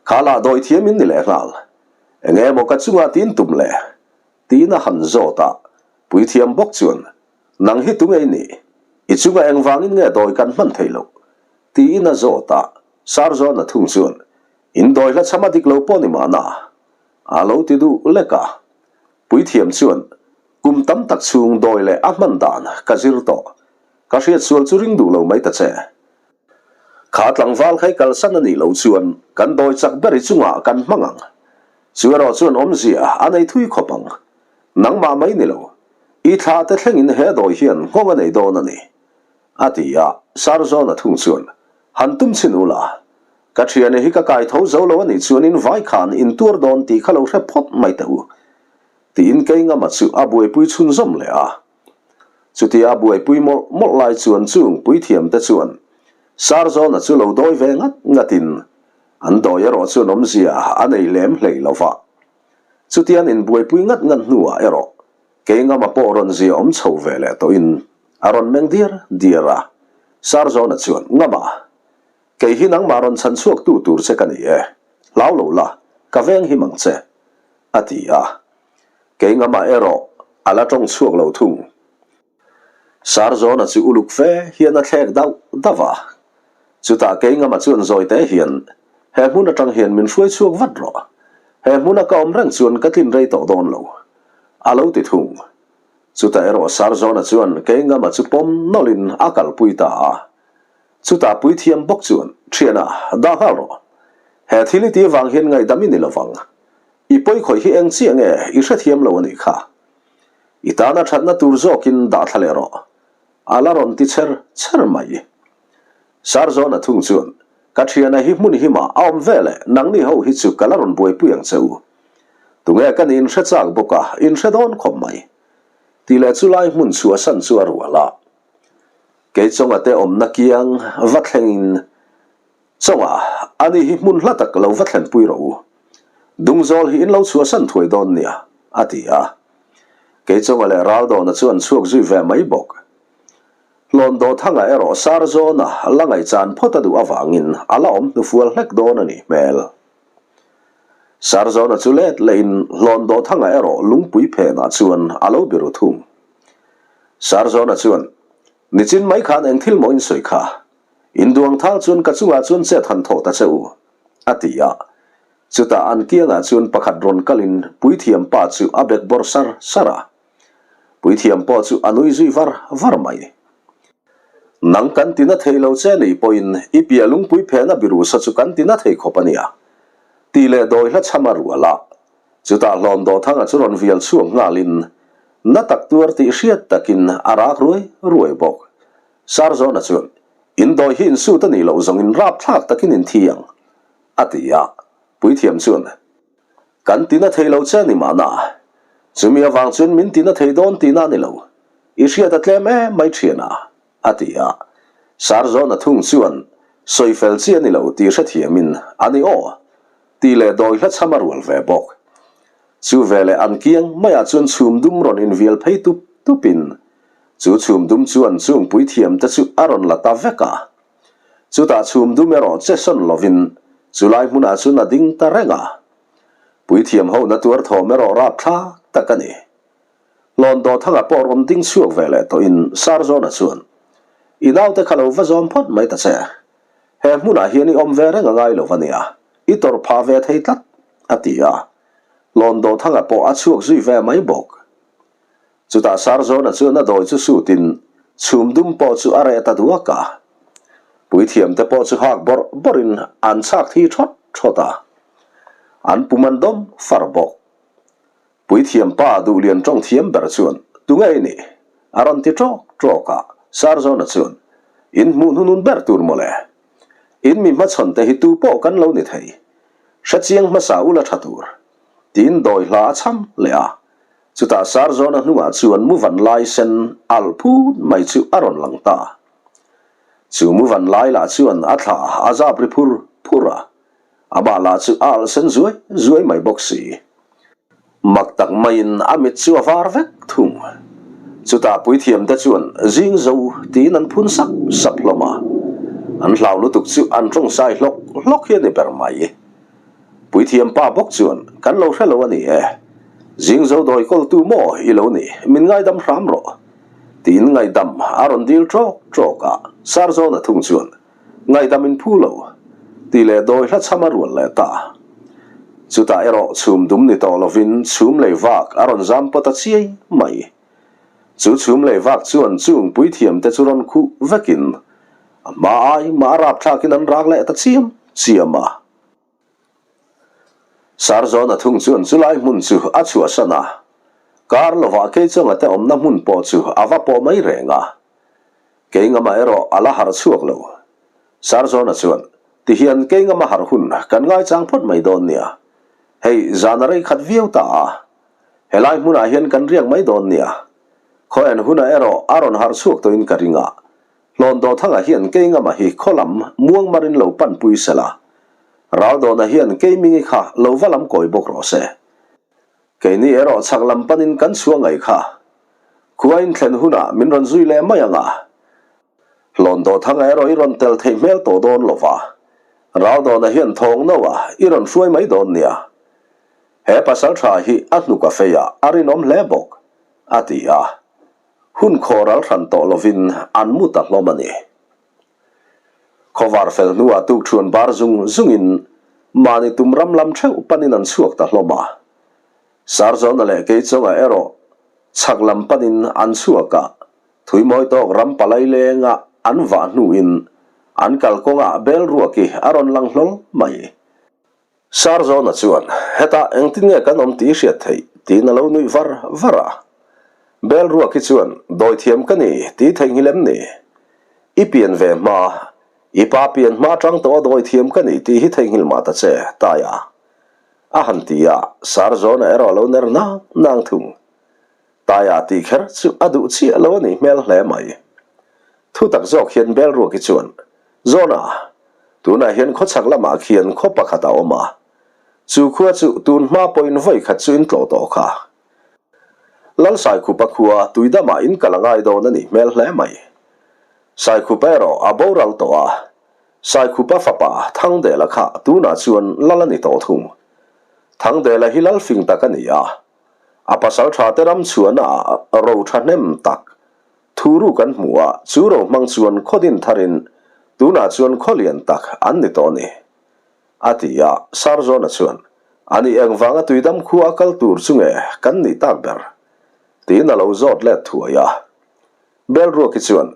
Kha lah dawi thiam in ni leh nghal. Eng emaw ka chungah tin tum le? Tiin a han zawt a, puithiam bawk chuan, Nang hi tunge i nih? I chungah engvangin nge dawi kan hman thei loh? Tiin a zawt a, Sarzawna thung chuan, In dawi hla chham a dik lo pawh ni mahna? A lo ti duh lek a. Puithiam chuan, Kum tam tak chhung dawi leh a hman dan ka zir tawh. Ka hriat sual chu ring duh lo mai ta che. Kha tlangval kha i kalsan a nih loh chuan kan dawi chak ber i chungah kan hmang ang. Chu erawh chuan awmzia a nei thui khawp ang. Nangmah mai ni lo, i thla te thlengin he dawi hian nghawng a nei dawn a ni, a ti a. Sarzawna thung chuan, Han tum chhin u la, ka thiane hi ka kai tho zo lo a nih chuan in vai khan in tuar dawn tih kha lo hre phawt mai teh u, tiin Keingama chu a buaipui chhunzawm leh a. Chutia buaipui mawlh mawlh lai chuan chung puithiamte chuan Sarzawna chu lo dawi ve ngat ngatin an dawi erawh chuan awmzia a nei lem hlei lo va. Chutian inbuaipui ngat ngat hnuah erawh Keingama pawh rawn zia awm chho ve leh tawhin a rawn meng diar diar a. Sarzawna chuan, Ngama, kei hi nangmah rawn chhan chhuaktu tur che ka ni e, hlau lo la, ka veng him ang che, a ti a. Keingama erawh a la tawng chhuak lo thung. Sarzawna chu uluk fe hian a thlek dauh dauh a. Chutah Keingama chuan zawite hian, He hmun atang hian min hruai chhuak vat rawh. He hmuna ka awm reng chuan ka tlin rei tawh dawn lo. A lo ti thung. Chutah erawh Sarzawna chuan Keingama chu pawm nawlhin a kalpui ta a. Chutah puithiam bawk chuan, Thiana, dah nghal rawh. He thil i tih vang hian ngaihdam i ni lovang. I pawi khawih hi eng chiah nge i hrethiam lo a nih kha. I tana thatna tur zawkin dah thla leh rawh. A la rawn ti chher chher mai. Sarzawna thung chuan, Ka thiana hi hmun himah a awm ve leh nangni ho hi chu ka la rawn buaipui ang che u. Tunge ka ni inhre chak bawk a, inhre dawn khawp mai. Tih leh chu lai hmun chhuahsan chu a rual a. Keichawnga te awmna kiang va thlengin. Chawngah, ani hi hmun hla tak lo va thlenpui rawh u. Dungzawl hi in lo chhuahsan thuai dawn nia, a ti a. Keichawnga leh Raldawna chu an chhuak zui ve mai bawk. Hlawn Dawthanga erawh Sarzawna la ngaihchan phawt a duh avangin a la awm hnufual hlek dawn a nih hmel. Sarzawna chu let lehin Hlawn Dawthanga erawh lungpui phenah chuan a lo biru thung. Sarzawna chuan, Nichin mai khan eng thil maw in sawi kha? Induang thal chuan ka chungah chuan chet han thawh ta che u, a ti a. Chutah an kiangah chuan pakhat rawn kalin puithiam pa chu a bek bawrh sar sar a. Puithiam pawh chu a nui zui var var mai. Nang kan tina thei lo che nih pawhin i piah lungpui phena birusa chu kan tina thei khawp a nia, tih leh dawi hla chham a rual a. Chutah hlawm Dawthanga chu rawn vial chhuak nghalin na tak tuar tih hriat takin a rak ruai ruai bawk. Sarzawna chuan, In dawi hi insut a nih loh zawngin rapthlak takin in thi ang, a ti a. Puithiam chuan, Kan tina thei lo che a ni mahna, chumi avang chuan min tina thei dawn tihna a ni lo, i hriat a tlem em mai thian a, a ti a. Sarzawna thung chuan, Sawi fel chi a ni lo tih hrethiamin a ni aw, tih leh dawi hla chham a rual ve bawk. Chu veleh an kiang maiah chuan chhum dum rawn invial phei tup tupin Chu chhum dum chuan chung puithiam te chu a rawn la ta vek a. Chutah chhum dum erawh che sawn lovin chulai hmunah chuan a ding ta reng a. Puithiam ho na tuar thawm erawh rapthlak tak a ni. Hlawn Dawthanga pawh rawn ding chhuak ve leh tawhin Sarzawna chuan, I naute kha lo va zawm phawt mai ta che. He hmunah hian i awm ve reng a ngai lo va nia, i tawrh phah ve thei tlat, a ti a. Hlawn Dawthanga pawh a chhuak zui ve mai bawk. Chutah Sarzawna chuan a dawi chu sutin chhum dum pawh chu a reh ta duak a. Puithiamte pawh chu hak bawrh bawrhin an chhak thi thawt thawt a. An pum an dawm far bawk. Puithiam pa duhlian tawng thiam ber chuan, Tunge i nih? a rawn ti tawk tawk a. Sarzawna chuan, In hmuh hnunun ber tur mawle. In mi hmachhawn te hi tu pawh kan lo ni thei. Hrechiang hmasa ula tha tur. Tiin dawi hla a chham leh a. Chutah Sarzawna hnungah chuan muvan lai sen alh phut mai chu a rawn lang ta. Chu muvan lai lah chuan a thla a zap ri phur phur a, amah lah chu a alh sen zuai zuai mai bawk si. Mak tak maiin a mit chu a var vek thung. Chutah puithiamte chuan zing zo tiin an phun sap sap hlawm a, an hlau lutuk chu an tawngsai hlawk hlawk hi a ni ber mai. Puithiam pa bawk chuan, Kan lo hre lo a ni e. Zing zo dawi kawltu maw i lo ni, min ngaidam hram rawh. Tiin ngaihdam a rawn dil ṭawk ṭawk a, Sarzawna thung chuan, Ngaihdam in phu lo. Tih leh dawi hla chham a rual leh ta. Chutah erawh chhum dum ni tawh lovin chhum lei vak a rawn zam pawt a chiai mai. Chu chhum lei vak chuan chung puithiamte chu rawn khuh vekin a hma ai mah a rapthlakin an rak leh ta chiam chiam a. Sarzawna thung chuan chulai hmun chu a chhuahsan a, kar lovah Keichawnga te awmna hmun pawh chu a va pawh mai reng a. Keingama erawh a la harh chhuak lo. Sarzawna chuan, Tihian Keingama harh hun kan ngaichang phawt mai dawn nia. Hei, zan a rei khat viau ta a. Helai hmunah hian kan riak mai dawn nia. Khaw en hunah erawh a rawn harh chhuak tawhin ka ring a. Hlawn Dawthanga hian Keingama hi khaw lam muangmarin lo panpui se la. Raldawna hian Keimingi kha lo va lam kawi bawk rawh se. Keini erawh chhak lam panin kan chhuah ngaih kha. Khua in thlen hunah min rawn zui leh mai ang a. Hlawn Dawthanga erawh i rawn tel theih hmel tawh dawn lo va. Raldawna hian thawng no a i rawn hruai mai dawn nia. He pasal tha hi a hnuk a fei a, a rinawm hle bawk, a ti a. Hun khaw ral hran tawh lovin an mu ta hlawm a ni. Khawvar fel hnuah tukṭhuan bar zung zungin mahni tum ram lam theuh panin an chhuak ta hlawm a. Sarzawna leh Keichawnga erawh chhak lam panin an chhuak a, Thuimawi tawk ram palai lenga an vah hnuin an kalkawngah bel ruaki a rawn lang hlawl mai. Sarzawna chuan, Hetah engtin nge kan awm tih i hriat theih? tiin a lo nuih var var a. Bel Ruaki chuan, Dawithiam ka ni tih theihnghilh em ni? I pian ve hma, i pa pian hma atang tawh a dawithiam ka ni tih hi theihnghilh mah ta che, Taia. A han ti a, Sarzawna erawh a lo ner nang nang thung. Taia tih kher chu a duh chiah lo a nih hmel hle mai. Thu tak zawk hian Bel Ruaki chuan, Zawna! Tunah hian khawchhak lamah khian khaw pakhat a awm a, chu khua chu tun hma pawhin vawi khat chu in tlawh tawh kha. Lal Saikhupa khua tuidamah in kal a ngai dawn a nih hmel hle mai. Saikhupa erawh a boral tawh a, Saikhupa fapa Thangdela kha tunah chuan lal a ni tawh thung. Thangdela hi lal fing tak a ni a, a pasal tha te ram chhuahna ah ro thahnem tak thu ru kan hmu a, chu ro hmang chuan khaw din tharin tunah chuan khaw lian tak an ni tawh a ni. A ti a, Sarzawna chuan, Ani engvanga tuidam khua a kal tur chu nge kan nih tak ber? tiin a lo zawt let thuai a. Belruaki chuan,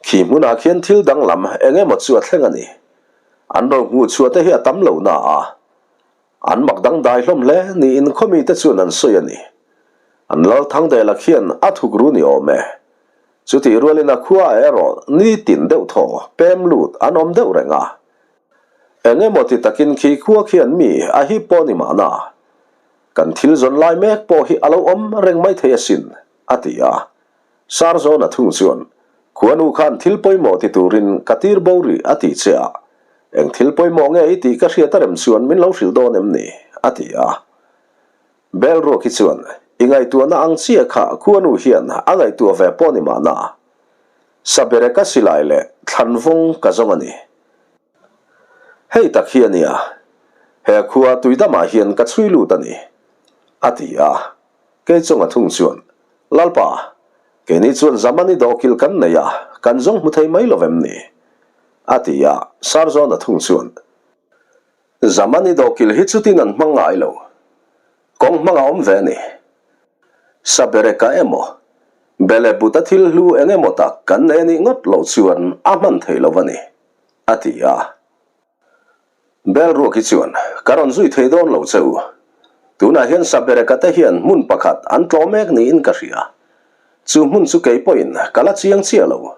Khi hmunah khian thil danglam eng emaw chu a thleng a ni. An ro hmuh chhuah te hi a tam lo na a, an mak dangdai hlawm hle niin khawmite chuan an sawi a ni. An lal Thangdela khian a thuk ru ni awm e. Chutih rualin a khua erawh nitin deuh thaw pem lut an awm deuh reng a. Eng emaw ti takin khi khua khian mi a hip pawh ni mahna. Kan thil zawn lai mek pawh hi a lo awm reng mai thei asin, a ti a. Sarzawna thung chuan, Khuanu khan thil pawimawh ti turin ka tir bo rih a ti che a, eng thil pawimawh nge i tih ka hriat a rem chuan min lo hrilh dawn em ni? a ti a. Belruaki chuan, I ngaihtuahna ang chiah kha khuanu hian a ngaihtuah ve pawh ni mahna. Sabereka silai leh thlanvawng ka zawng a ni. Hei tak hi a nia, he khua tuidamah hian ka chhui lut a ni, a ti a. Kei chunga thung chuan, Lalpa, keini chuan Zamani dawhkilh kan nei a, kan zawng hmu thei mai lo vem ni? A ti a, Sarzawna thung chuan, Zamani dawhkilh hi chutin an hmang ngai lo, kawng hmang a awm ve a ni. Sabereka emaw, Belebuta thil hlu eng emaw tak kan nei a nih ngawt loh chuan a hman thei lo a ni, a ti a. Belruak hi chuan, Ka rawn zui thei dawn lo che u. Tunah hian Sabereka te hian hmun pakhat an tlawh mek niin ka hria. Chu hmun chu kei pawhin ka la chiang chiah lo.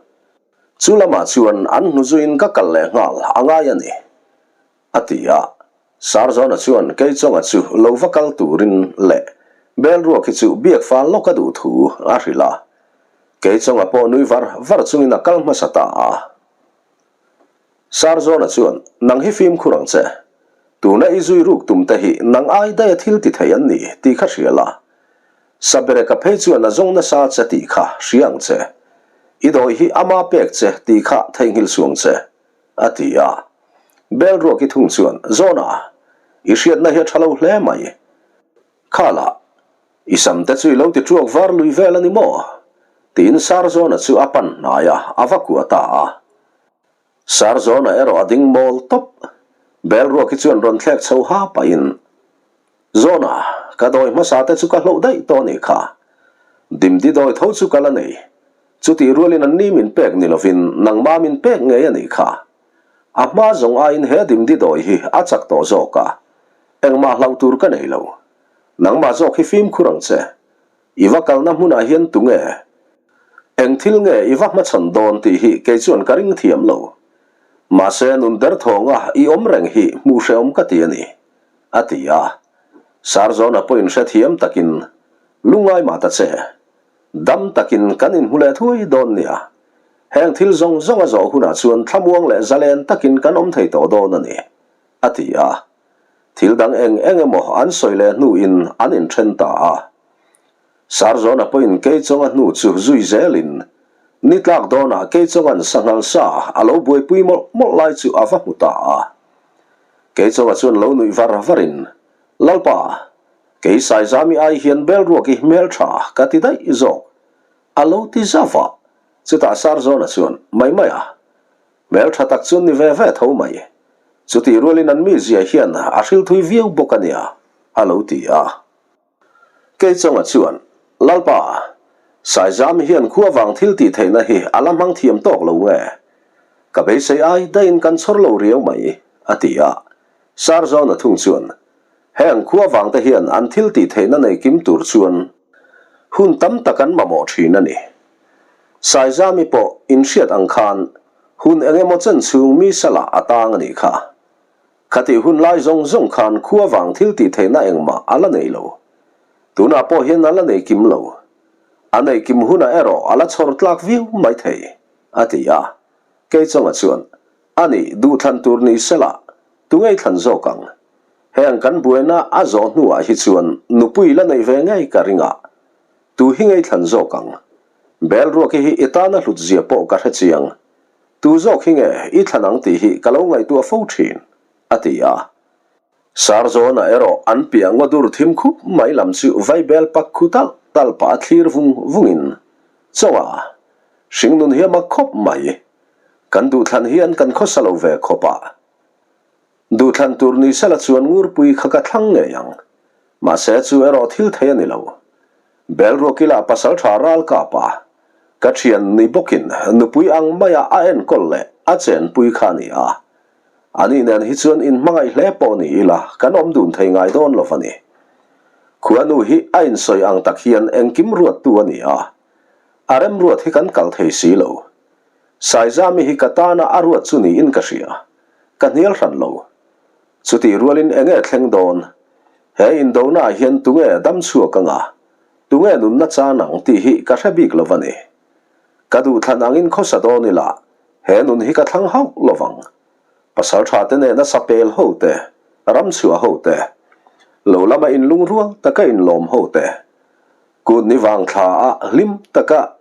Chu lamah chuan an hnu zuiin ka kal leh nghal a ngai a ni, a ti a. Sarzawna chuan Keichawnga chu lo va kal turin leh Belruak hi chu biak fal lawk a duh thu a hrilh a. Keichawnga pawh nui var var chungin a kal hmasa ta a. Sarzawna chuan, Nang hi fimkhur ang che. Tuna i zui ruk tum te hi nang ai daia thil ti thei an ni tih kha hria la. Sabereka phei chuan a zawng nasa che tih kha hria ang che. I dawi hi ama pek che tih kha theihnghilh suang che, a ti a. Belruaki thung chuan, Zawna, i hriatna hi a tha lo hle mai. Khala, i sam te chu i lo ti ṭuak var lui vel a ni maw? Tiin Sarzawna chu a pan hnai a, a va kuah ta a. Sarzawna erawh a ding mawl tawp. Belruak hi chuan rawn thlek chho ha pahin, Zawna, ka dawi hmasa te chu ka hloh daih tawh a nih kha. Dimdi dawi tho chu ka la nei. Chutih rualin an ni min pek ni lovin nangmah min pek ngei a nih kha. A hma zawng aiin he dimdi dawi hi a chak tawh zawk a, Engmah hlauh tur ka nei lo. Nangmah zawk hi fimkhur ang che. I va kalna hmunah hian tunge? Eng thil nge i va hmachhawn dawn tih hi kei chuan ka ring thiam lo. Mahse nun derthawnga i awm reng hi hmuh hrehawm ka ti a ni, a ti a. Sarzawna pawhin hrethiam takin, Lungngai mah ta che. Dam takin kan inhmu leh thuai dawn nia. Heng thil zawng zawng a zawh hunah chuan thlamuang leh zalen takin kan awm thei tawh dawn a ni, a ti a. Thil dang eng eng emaw an sawi leh hnuin an inthen ta a. Sarzawna pawhin Keichawnga hnu chu zui zelin ni tlak dawnah Keichawnga'n sanghal sa a lo buaipui mawlh mawlh lai chu a va hmu ta a. Keichawnga chuan lo nuih var varin, Lalpa, kei Saizami ai hian Belruak i hmeltha ka ti daih zawk, a lo ti zauh a. Chutah Sarzawna chuan, Mai mai a, Hmel tha tak chu ni ve ve tho mai. Chutih rualin an mizia hian a hril thui viau bawk a nia, a lo ti a. Keichawnga chuan, Lalpa, Saizami hian khua vang thil tih theihna hi a la hmang thiam tawk lo nge? Ka beisei ai daihin kan chhawr lo riau mai, a ti a. Sarzawna thung chuan, Heng khua vangte hian an thil tih theihna nei kim tur chuan hun tam tak an mamawh thin a ni. Saizami pawh inhriat ang khan hun eng emaw chen chhung mi salah a tang a nih kha. Khatih hun lai zawng zawng khan khua vang thil tih theihna engmah a la nei lo. Tunah pawh hian a la nei kim lo. A neih kim hunah erawh a la chhawr tlak viau mai thei, a ti a. Keichawnga chuan. A nih, duhthlan tur ni sela, tu ngei thlan zawk ang? Heng kan buaina a zawh hnuah hi chuan nupui la neih ve ngei ka ring a, tu hi ngei thlan zawk ang? Belruaki hi i tana hlut zia pawh ka hre chiang. Tu zawk hi nge i thlan ang tih hi ka lo ngaihtuah fo thin, a ti a. Sarzawnah erawh an piah ngaw dur thim khup mai lam chu vaibel pak khu talh talh pah a thlir vung vungin, Chawnga, hringnun hi a mak khawp mai. Kan duhthlan hian kan khawsa lo ve khawp a. Duhthlan tur ni sela chuan ngurpui kha ka thlang ngei ang. Mahse chu erawh thil thei a ni lo. Belruakila pasal tha ral kap a, ka thian ni bawkin nupui ang maia a enkawl leh a chenpui kha a ni a. Ani nen hi chuan inhmangaih hle pawh ni ila kan awm dun thei ngai dawn lo a ni. Khuanu hi a insawi ang tak hian engkim ruattu a ni a. A remruat hi kan kal thei si lo. Saizami hi ka tana a ruat chu niin ka hria. Ka hnial hran lo. Chutih rualin enge thleng dawn? He indonaah hian tunge dam chhuak anga, tunge nunna chan ang tih hi ka hre bik lo va ni. Ka duhthlan angin khawsa dawn ila, he nun hi ka thlang hauh lo vang. Pasal tha te nena sapel ho te, ram chhuah ho te, lo lama inlungrual taka inlawm ho te, kut ni vang thla a hlim taka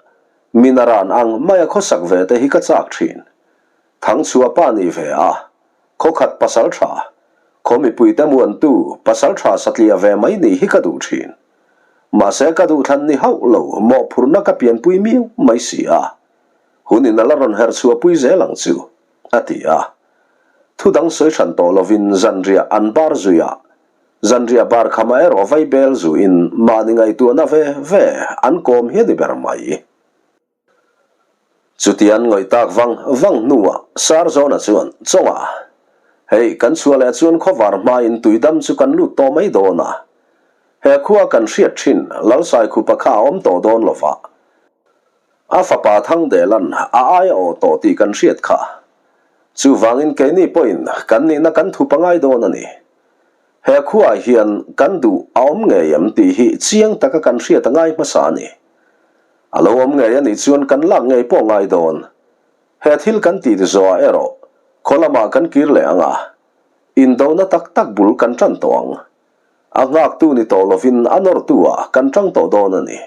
minaran ang maia khawsak ve te hi ka chak thin. Thangchhuah pa nih ve a, khawkhat pasal tha, khaw mipuite muantu pasal tha satliah ve mai nih hi ka duh thin. Mahse ka duhthlan ni hauh lo mawhphurhna ka pianpui miau mai si a, hunin a la rawn herh chhuahpui zel ang chu, a ti a. Thu dang sawi hran tawh lovin zanriah an bar zui a, zanriah bar khamah erawh vaibel zuin mahni ngaihtuahna ve ve an kawm hi a ni ber mai. Chuti an ngawih tak vang vang hnuah Sarzawna chuan, Chawnga, hei kan chhuah leh chuan khawvar hmain tuidam chu kan lut tawh mai dawn a. He khua kan hriat thin Lalsaikhupa kha a awm tawh dawn lo va. A fapa Thangdelan a aia aw tawh tih kan hriat kha. Chuvangin keini pawhin kan nihna kan thup a ngai dawn a ni. He khuaah hian kan duh a awm ngei em tih hi chiang taka kan hriat a ngai hmasa a ni. A lo awm ngei a nih chuan kan lak ngei pawh ngai dawn. He thil kan tih zawhah erawh khaw lamah kan kir leh ang a, indona tak tak bul kan tan tawh ang. A nghaktu ni tawh lovin a nawrtu ah kan tang tawh dawn a ni,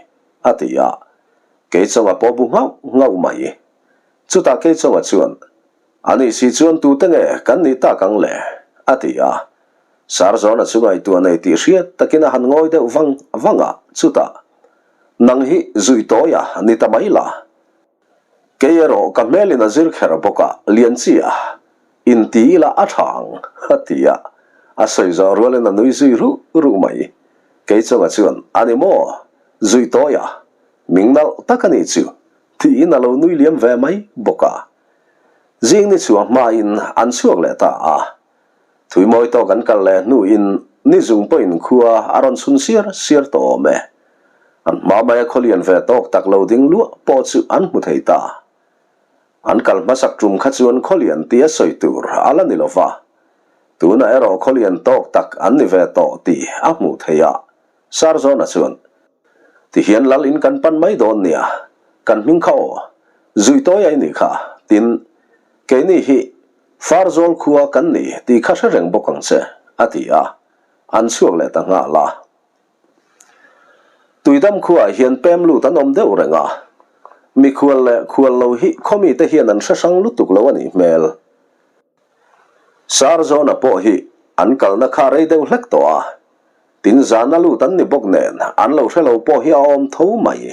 a ti a. Keichawngah pawh bu nghauh nghauh mai. Chutah Keichawngah chuan, A nih si chuan tute nge kan nih tak ang le? a ti a. Sarzawna chu ngaihtuah nei tih hriat takin a han ngawi deuh vang vang a, chutah, Nang hi zui tawi a ni ta mai la. Kei erawh ka hmelin a zir kher bawk a, Lianchia, inti ila a tha ang, a ti a. A sawi zawh rualin a nui zui ruh ruh mai. Keichunga chuan, A ni maw? Zui tawi a, ming nalh tak a nih chu, tiin a lo nui liam ve mai bawk a. Zing ni chhuah hmain an chhuak leh ta a. Thuimawi tawk an kal leh hnuin ni zung pawhin khua a rawn chhun siar siar tawh awm e. An hma maia khawlian ve tawk tak lo ding luah pawh chu an hmu thei ta. An kal hmasak tum kha chuan khawlian tia sawi tur a la ni lo va. Tunah erawh khawlian tawk tak an ni ve tawh tih a hmuh theih a. Sarzawna chuan, Tihian lal in kan pan mai dawn nia, kan hming kha aw, zui tawi ai nih kha, tin, keini hi Farzawl khua kan ni tih kha hre reng bawk ang che, a ti a, an chhuak leh ta nghal a. Tuidam khuaah hian pem lut an awm deuh reng a, mikhual leh khual lo hi khawmite hian an hre hrang lutuk lo a nih hmel. Sarzawna pawh hi an kalna kha rei deuh hlek tawh a, Tin zana lut an ni bawk nen an lo hre lo pawh hi a awm tho mai.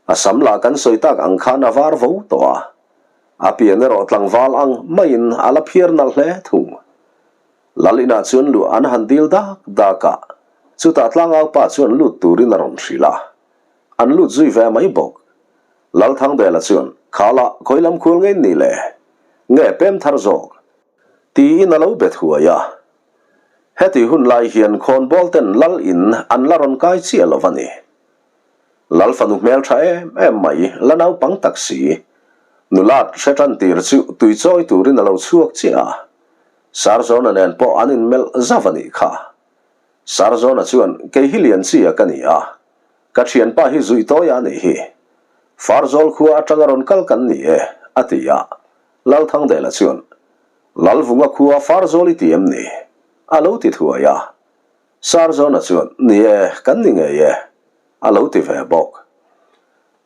A sam lah kan sawi tak ang khan a var vo tawh a, a pian erawh tlangval ang maiin a la phiar nalh hle thung. Lal inah chuan luh an han dil dak dak a, chutah tlangau pa chuan lut turin a rawn hrilh a, an lut zui ve mai bawk. Lalthangdela chuan, Khala, khawi lam khual ngei ni le? Nge pem thar zawk? Tiin a lo bet huai a. Heti hun lai hian khawnbawl ten lal in an la rawn kai chiah lo a ni. Lal fanu hmel tha em em mai la naupang tak si. Nulat hre tan tir chu tui chawi turin a lo chhuak chiah a. Sarzawna nen pawh an inmelh zauh a nih kha. Sarzawna chuan kei hi Lianchia ka ni a, ka thianpa hi Zuihtawi a nih hi. Farzawl khua atanga rawn kal kan ni e, a ti a. Lalthangdela chuan. Lalvunga khua Farzawl i ti em ni? A lo ti thuai a. Sarzawna chuan, Ni e, kan ni ngei e, a lo ti ve bawk.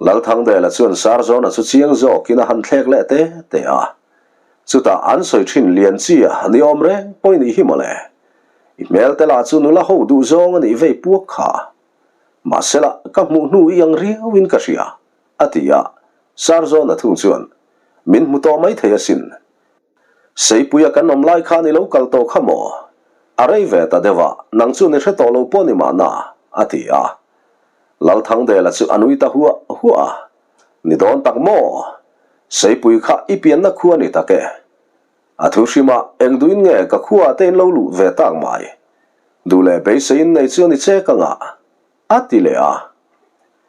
Lalthangdela chuan Sarzawna chu chiang zawkin a han thlek leh te te a. Chutah an sawi thin lian chi a ni awm reng pawh i nih hi mawle. I hmel te lah chu nula ho duh zawng a nih vei puak kha. Mahsela, ka hmuh hnu i ang riauin ka hria, a ti a. Sarzawna thung chuan, Min hmu tawh mai thei asin. Seipuia kan awm lai khan i lo kal tawh kha maw? A rei ve ta deuh a, nang chuan i hre tawh lo pawh ni mahna, a ti a. Lalthangdela chu a nui ta huah huah a, Ni dawn tak maw? Seipui kha i pianna khua ni tak e. A thu hrimah eng duhin nge ka khuaah te in lo luh ve tak mai? Duh leh beiseiin nei chuan i che ka ngah, a ti leh a.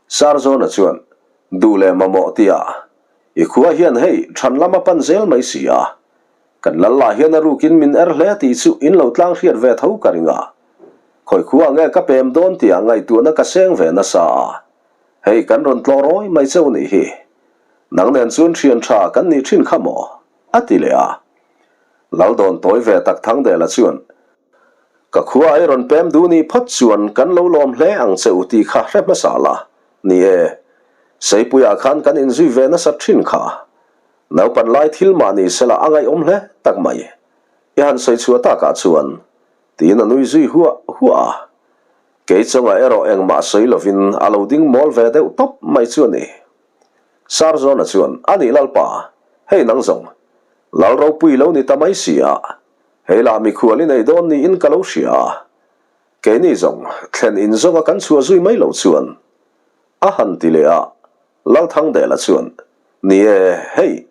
Sarzawna chuan, Duh leh mamawh tia, i khua hian hei than lam a pan zel mai si a. Kan lal lah hian a rukin min er hle tih chu in lo tlang hriat ve tho ka ring a. Khawi khua nge ka pem dawn tia ngaihtuahna ka seng ve nasa a. Hei kan rawn tlawh rawi mai cheu nih hi. Nang nen chuan thian tha kan nih thin kha maw? a ti leh a. Laldawn tawi ve tak Thangdela chuan, Ka khua ai rawn pem duh nih phawt chuan kan lo lawm hle ang che u tih kha hre hmasa la. Ni e, Seipuiah khan kan inzui ve nasat thin kha. Naupan lai thil mah ni sela a ngaihawm hle tak mai. I han sawi chhuah takah chuan, tiin a nui zui huah huah a. Kei chungah erawh engmah sawi lovin a lo ding mawl ve deuh tawp mai chu a ni. Sarzawna chuan, A nih Lalpa, hei nang zawng, Lal ropui lo ni ta mai si a, Hei lah mikhual i nei dawn niin ka lo hria a, keini zawng thlen in zawnga kan chhuah zui mai loh chuan a han ti leh a, Lalthangdela chuan, Ni e, hei,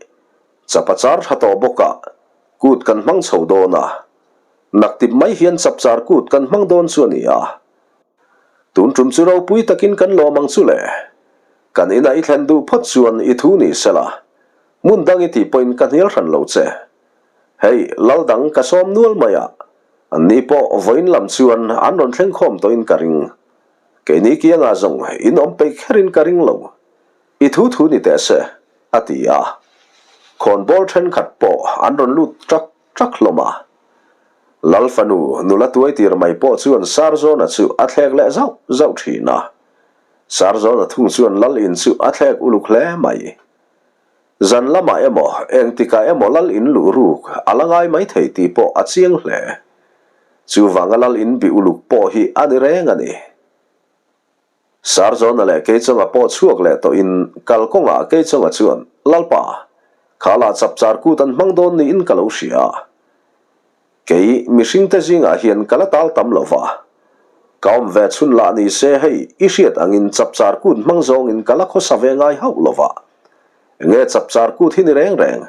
chapa char tha tawh bawk a, kut kan hmang chho dawn a, naktip mai hian chapchar kut kan hmang dawn chu a ni a, tun tum chu ropui takin kan lawm ang chu le, kan inah i thlen duh phawt chuan i thu ni sela, hmun dang i tih pawhin ka hnial hran lo che. Hei, lal dang ka sawm nual mai a, anni pawh vawiin lam chuan an rawn thleng khawm tawhin ka ring. Keini kiangah zawng in awm peih kherin ka ring lo. I thu thu ni teh se, a ti a. Khawnbawl thenkhat pawh an rawn lut ṭak ṭak hlawm a. Lal fanu nula tuai tir mai pawh chuan Sarzawna chu a thlek leh zauh zauh ṭhin a. Sarzawna thung chuan lal in chu a thlek uluk hle mai. Zan lamah emaw, engtikah emaw lal in luh ruk a la ngai mai thei tih pawh a chiang hle. Chuvanga lal in bih uluk pawh hi a ni reng a ni. Sarzawna leh Keichunga pawh chhuak leh tawhin kalkawngah Keichunga chuan, Lalpa, kha lah chapchar kut an hmang dawn niin ka lo hria. Kei mihringte zingah hian ka la tal tam lo va, ka awm ve chhun lah ni se hei i hriat angin chapchar kut hmang zawngin ka la khawsa ve ngai hauh lo va, enge chapchar kut hi ni reng reng?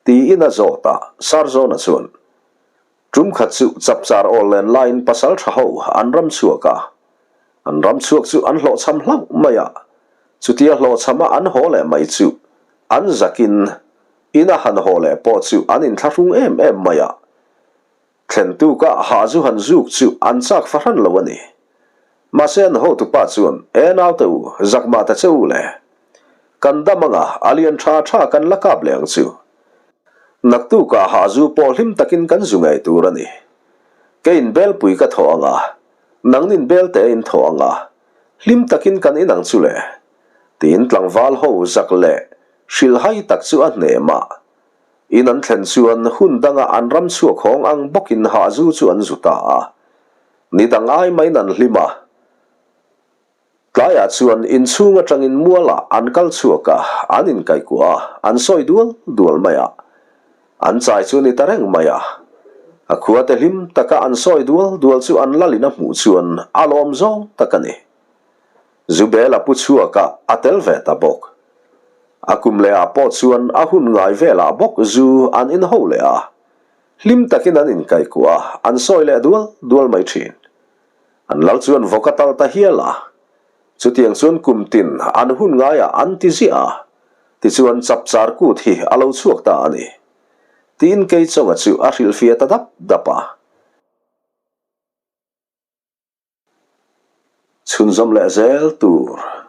tiin a zawt a, Sarzawna chuan tum khat chu chapchar awl len laiin pasal tha ho an ram chhuak a, an ram chhuak chu an hlawhchham hlauh mai a, chutia hlawhchhama an haw leh mai chu an zakin Ina han haw leh pawh chu an inthlahrung em em mai a, thlentuka ha zu han zuk chu an chak fahran lo a ni. Mahse an hotupa chuan, E naute u, zak mah ta che u le. Kan dam anga a lian tha tha kan la kap leh ang chu. Naktukah ha zu pawh hlim takin kan zu ngei tur a ni. Keiin belpui ka thawh anga, nangnin belte in thawh anga, hlim takin kan inang chu le. Tiin tlangval ho zak leh Hrilhhai tak chu a hnem a. In an thlen chuan hun danga an ram chhuak hawng ang bawkin hahzu chu an zu ta a. Ni dang ai maiin an hlim a. Tlaiah chuan inchhung atangin mualah an kal chhuak a, an inkaihkuah a, an sawi dual dual mai a. An chai chu a ni ta reng mai a. A khuate hlim taka an sawi dual dual chu an lalin a hmuh chuan a lawm zawng tak a ni. Zubela pu chhuakah a tel ve ta bawk. A kum lehah pawh chuan a hun ngai velah bawk zu an inho leh a, hlim takin an inkaihkuah a, an sawi leh dual dual mai thin. An lal chuan vawk a tal ta hial a, chutiang chuan kum tin an hun ngaiah an ti ziah a, tichuan chapchar kut hi a lo chhuak ta a ni. Tiin Keichawnga chu a hrilhfiah ta dap dap a. Chhunzawm leh zel tur.